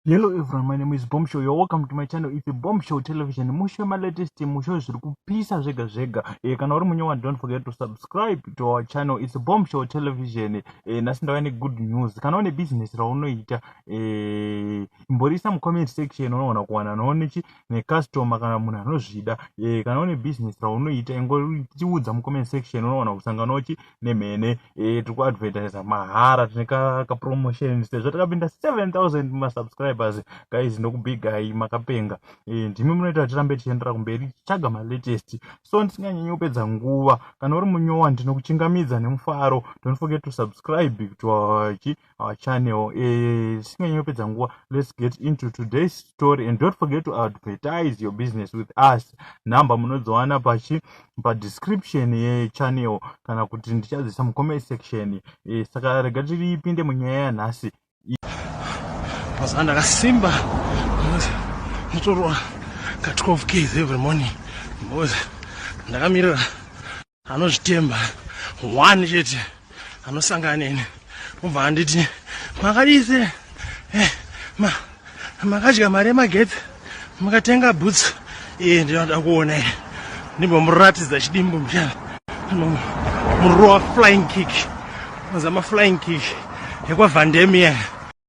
Hello everyone, my name is Bomb Show. You're welcome to my channel. It's a Bomb Show Television. Musho ma latest, musho zviri kupisa zvega zvega. Kana uri munyowa, don't forget to subscribe to our channel. It's a Bomb Show Television. Nhasi ndauya ne good news. Kana une business raunoita, imborisa mu comment section, unoona kuwana noone ne customer kana munhu anozvida. Kana une business raunoita, ingotiudza mu comment section, unoona kusangana chi nemhene. Tiri kuadvertisa mahara, tine ka promotion sezvo takapinda 7000 masubscribers. Guys, ndokubigai, makapenga. Ndimi munoita tirambe tichiendera kumberi tichitsvaga malatest. So ndisinganyanyi kupedza nguva, kana uri munyowa, ndinokuchingamidza nemufaro. Don't forget to subscribe to our channel. Tisinganyanyi kupedza nguva, let's get into today's story and don't forget to advertise your business with us. Nhamba munodziwana pachi padescription yechannel kana kuti ndichadzisa mucomment section. Saka rega tiripinde munyaya yanhasi. Mazuva ndakasimba, notorwa ka 12 ks every morning because ndakamirira anozvitemba one chete anosangana neni, ubva anditi, "Makadise eh, makadya mari yemagetsi, makatenga boots." Iye ndinoda kuona iye, ndimbomuratidza chidimbu muchana murowa flying kick, mazama flying kick yekwaVandemia.